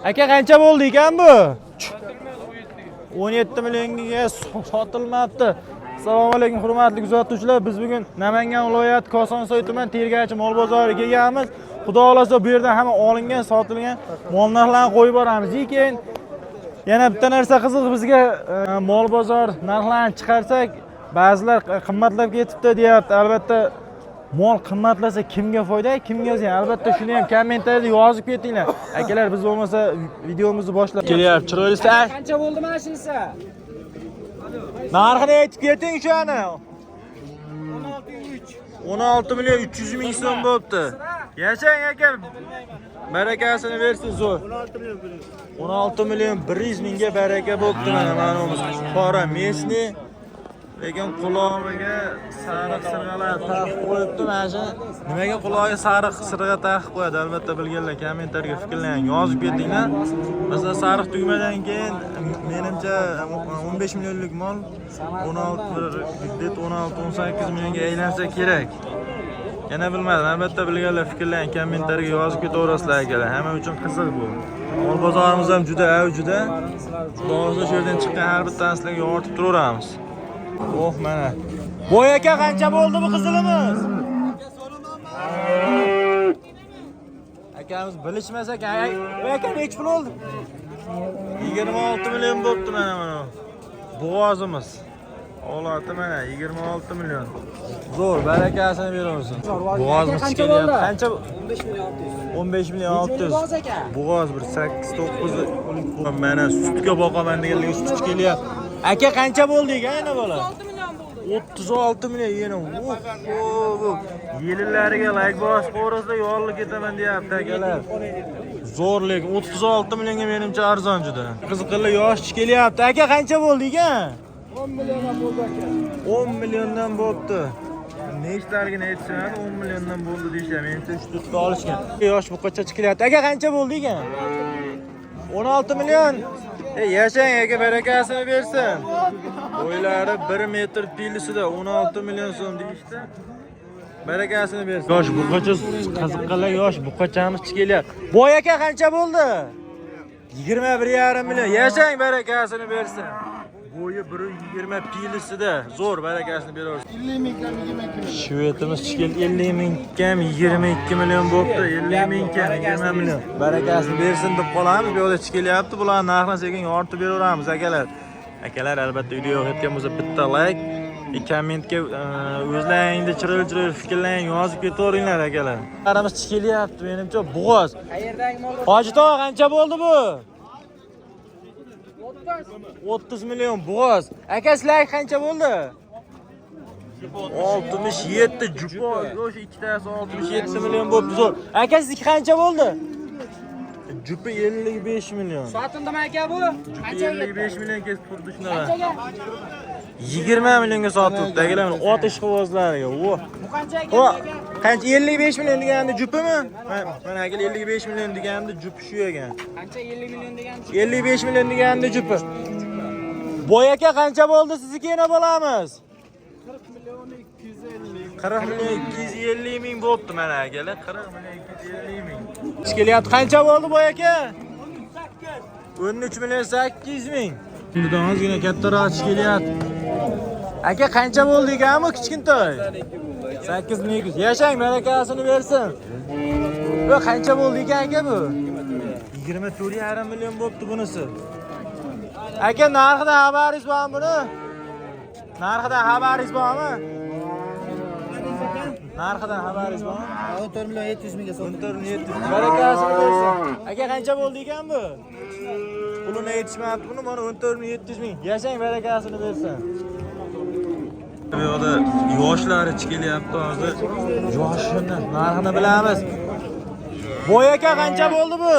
Aka, qancha bo'ldi ekan bu? 17 millionga sotilmabdi. Assalomu alaykum, hurmatli kuzatuvchilar. Biz bugun Namangan viloyati Kosonsoy tuman Tergachi mol bozoriga kelganmiz. Xudo xolasa, bu yerdan hamma olingan, sotilgan mol narxlarini qo'yib boramiz. Keyin yana bitta narsa qiziq bizga, mol bozor narxlarini chiqarsak, ba'zilar qimmatlab ketibdi deyapti. Albatta, mol qimmatlasa kimga foyda, kimga ziyon? Albatta, shuni ham kommentariyada yozib ketinglar. Akalar, biz bo'lmasa videomizni boshlab kelyapti. Chiroylisi. Qancha bo'ldi mana shunisi? Narxini aytib keting shuni. 16 million 300 ming so'm bo'libdi. Yashang, aka. Barakasini bersin, zo'r. 16 million 100 mingga baraka bo'libdi mana bunimiz. Qora местный, lekin qulog'iga sariq sirg'alar taqib qo'yibdi mana shu. Nimaga qulog'iga sariq sirg'a taqib qo'yadi? Albatta, bilganlar kommentariyga fikrlarini yozib ketinglar. Masalan, sariq tugmadan keyin menimcha 15 millionlik mol 16, где-то 16-18 millionga aylansa kerak. Yana bilmadim. Albatta, bilganlar fikrlarini kommentariyga yozib ketaverasizlar, akalar. Hamma uchun qiziq bu. Mol bozorimiz ham juda avjida. Xudo xohlasa, shu yerdan chiqqan har bittasini sizlarga yoritib turaveramiz. Oh, mana. Boy aka, qancha bo'ldi bu qizilimiz? Akamiz bilishmas ekan. Boy aka, nechi pul oldi? 26 million bo'pti mana. Bo'g'ozimiz. Olati mana 26 million. Zo'r, barakasini beraversin. Bo'g'ozimiz Qancha kelyapti. bo'ldi? Qancha? 15 million 600. 15 million 600. Bo'g'oz aka. Bo'g'oz bir 8 9 mana sutga boqaman deganlarga sut kelyapti. Aka, qancha bo'ldi ekan ana bola? 36 million bo'ldi. 36 million yana. Oh, yelinlariga layk bosib qo'yasizlar, yorilib ketaman deyapti akalar. Zo'r, lekin 36 millionga menimcha arzon juda. Qiziqarli yosh kelyapti. Aka, qancha bo'ldi ekan? 10 milliondan bo'ldi, aka. 10 milliondan bo'libdi. Nechtaligini aytishmadi, 10 milliondan bo'ldi deyishyapti. Menimcha 3 4 ta olishgan. Yosh buqacha kelyapti. Aka, qancha bo'ldi ekan? 16 million. Ey, yashang aka, barakasini bersin. Bo'ylari 1 metr pilisida 16 million so'm deyishdi. Barakasini bersin. Yosh buqacha, qiziqqanlar, yosh buqachamiz kelyapti. Boy aka, qancha bo'ldi? 21,5 million. Yashang, barakasini bersin. Bo'yi 1.20 pilisida. Zo'r, barakasini beraversin. 50 ming kam 22 million. Shvetimiz chiqib 50 ming kam 22 million bo'libdi. 50 ming kam 20 million. Barakasini bersin deb qolamiz. Bu yoqda chiqilyapti. Bularning narxini sekin yoritib beraveramiz, akalar. Akalar, albatta, video yoqayotgan bo'lsa bitta layk, kommentga o'zlaringni chiroyli chiroyli fikrlaringni yozib ketaveringlar, akalar. Qaramiz chiqilyapti, menimcha bo'g'oz. Qayerdagi mol? Hoji tog'a, qancha bo'ldi bu? 30 million bo'g'oz. Aka, sizlarga qancha bo'ldi? 67 jupo, o'sha ikkitasi 67 million bo'libdi, zo'r. Aka, sizniki qancha bo'ldi? Jupi 55 million. Sotildimi, aka, bu? Jupi Qanchaga? 55 million kesib turdi shunaqa. Qanchaga? 20 millionga sotilibdi, akalar, ot ishqibozlariga. Vo. Bu qancha aka? O, Aka? qancha, 55 million deganda jupimi? Mana aka, 55 million deganda jupi shu ekan. Qancha, 50 million degan? 55 million deganda jupi. Boy aka, qancha bo'ldi sizniki, yana bo'lamiz? 40 million 250. 40 million 250 ming bo'libdi mana, akalar. 40 million 250 ming. Kelyapti. Qancha bo'ldi, boy aka? 13 million 800 ming. Bundan ozgina kattaroq kelyapti. Aka, qancha bo'ldi ekan bu kichkintoy? 8200. Yashang, barakasini bersin. Bu qancha bo'ldi ekan, aka, bu? 24,5 million bo'libdi bunisi. Aka, narxidan xabaringiz bormi buni? Narxidan xabaringiz bormi? Narxidan xabaringiz bormi? 14 million 700 mingga sotildi. 14 million 700. Barakasini bersin. Aka, qancha bo'ldi ekan bu? Pulini yetishmayapti buni, mana 14 million 700 ming. Yashang, barakasini bersin. Bu yoqda yoshlari kelyapti hozir. Yoshini narxini bilamiz. Boy aka, qancha bo'ldi bu?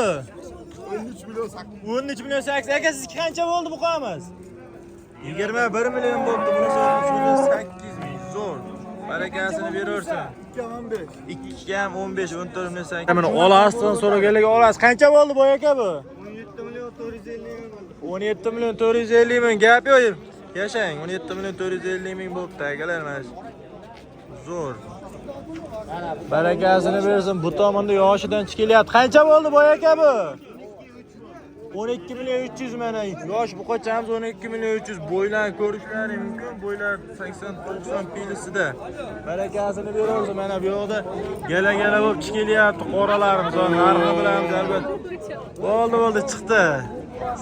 13 million 8. 13 million 8. Aka, sizniki qancha bo'ldi bu qo'miz? 21 million bo'libdi. Bunisi 13 million 800 ming. Zo'r. Barakasini beraversin. 2 15. 2 ham 15, 14 million 8. Mana olasidan so'raganlarga olasiz. Qancha bo'ldi, boy aka, bu? 17 million 450 ming bo'ldi. 17 million 450 ming, gap yo'q. Yashang, 17 million 450 ming bo'libdi, akalar, mana shu. Zo'r. Barakasini bersin. Bu tomonda yoshidan kelyapti. Qancha bo'ldi, boy aka, bu? 12 million 300 mana yosh buqachamiz 12 million 300 bo'ylarni ko'rishlari mumkin. Bo'ylar 80-90 pilisida. Barakasini beramiz mana bu yoqda gala-gala bo'lib kelyapti qoralarimiz. Narxini bilamiz albatta. Bo'ldi, bo'ldi, chiqdi.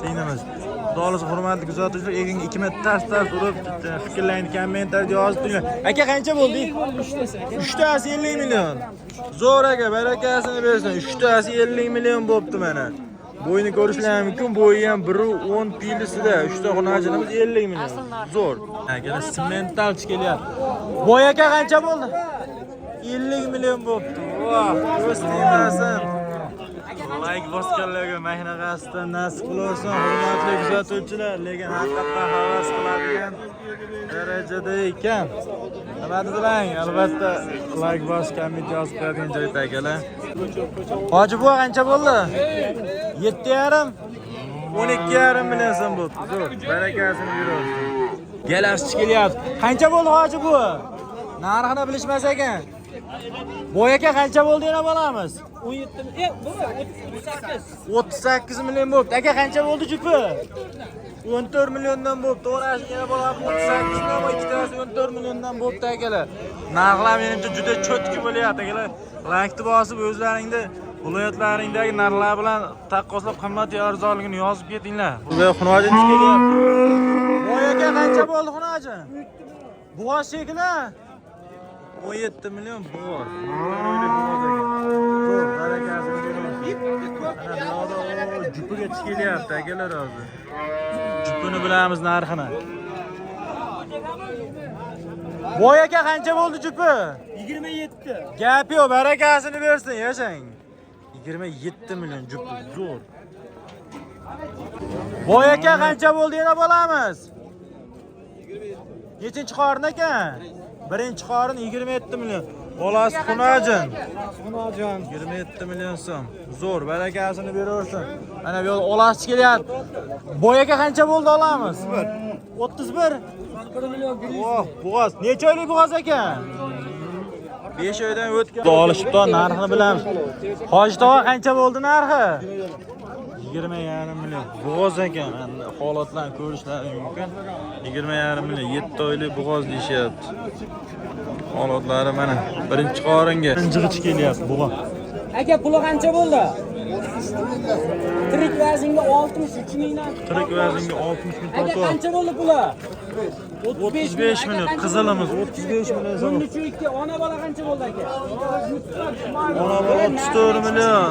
Singlimiz. Xudo xohlasa hurmatli kuzatuvchilar, eginga 2 marta tars-tars urib, fikrlaringni kommentariyada yozib turinglar. Aka qancha bo'ldi? Uchtasi 50 million. Zo'r aka, barakasini bersin. Uchtasi 50 million bo'pti mana. Bo'yni ko'rishlar mumkin. Bo'yi ham 1.10 pilisida. Uchta xonajinimiz 50 million. Zo'r. Aka, semental kelyapti. Bo'y aka qancha bo'ldi? 50 million bo'pti. Voh, ko'z tegmasin. Like bosganlarga mahnaqasidan nasib qilaversin, hurmatli kuzatuvchilar, lekin haqiqatdan havas qiladigan darajada ekan. Nima dedilar? Albatta like bos, komment yozib qo'yadigan joyda akalar. Hoji buva qancha bo'ldi? 7.5 12.5 million so'm bo'ldi. Zo'r, barakasini beraversin. Galasi kelyapti. Qancha bo'ldi hoji buva? Narxini bilishmas ekan. Boy aka qancha bo'ldi yana bolamiz? 17 bu 38. 38 million bo'libdi. Aka qancha bo'ldi jupi? 14 milliondan bo'libdi. O'rasi yana bo'ladi 38 million va ikkitasi 14 milliondan bo'libdi akalar. Narxlar menimcha juda cho'tki bo'lyapti akalar. Laykni bosib o'zlaringni viloyatlaringdagi narxlar bilan taqqoslab qimmat yo arzonligini yozib ketinglar. Bu xunojin kelyapti. Voy aka qancha bo'ldi xunojin? Bo'g'oz shekilli. 17 million bo'g'oz. Zo'r, barakasini bersin. Ana bu yoqda jupiga kelyapti akalar hozir. Jupini bilamiz narxini. Boy aka qancha bo'ldi jupi? 27. Gap yo'q, barakasini bersin, yashang. 27 million jupi, zo'r. Boy aka qancha bo'ldi yana bolamiz? Nechinchi qorin ekan? Birinchi qorin 27 million. Bolasi Xunojin. Xunojon. 27 million so'm. Zo'r, barakasini beraversin. Mana bu yoqda olasi kelyapti. Boy aka qancha bo'ldi olamiz? 31. 1 million 100. Oh, bo'g'oz. Necha oylik bo'g'oz ekan? 5 oydan o'tgan. Olishibdi, narxini bilamiz. Hoji tog'a qancha bo'ldi narxi? 20,5 million. Bo'g'oz ekan. Endi holatlarni ko'rishlari mumkin. 20,5 million 7 oylik bo'g'oz deyishyapti. Holatlari mana birinchi qoringa. Jig'ich kelyapti bo'g'oz. Aka puli qancha bo'ldi? Tirik vaznga 63 mingdan. Tirik vaznga 60 ming Aka tortyapti. qancha bo'ldi puli? 35 million qizilimiz 35 million so'm. 13 2 ona bola qancha bo'ldi aka? Ona bola 34 million.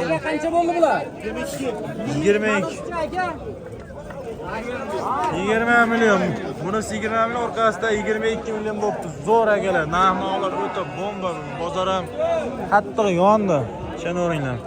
Aka qancha bo'ldi bular? 22. Aka. 20 million. Bunisi 20 million, orqasida 22 million bo'pti. Zo'r akalar. Narx-navolar o'ta bomba. Bozor ham qattiq yondi. Ishonaveringlar.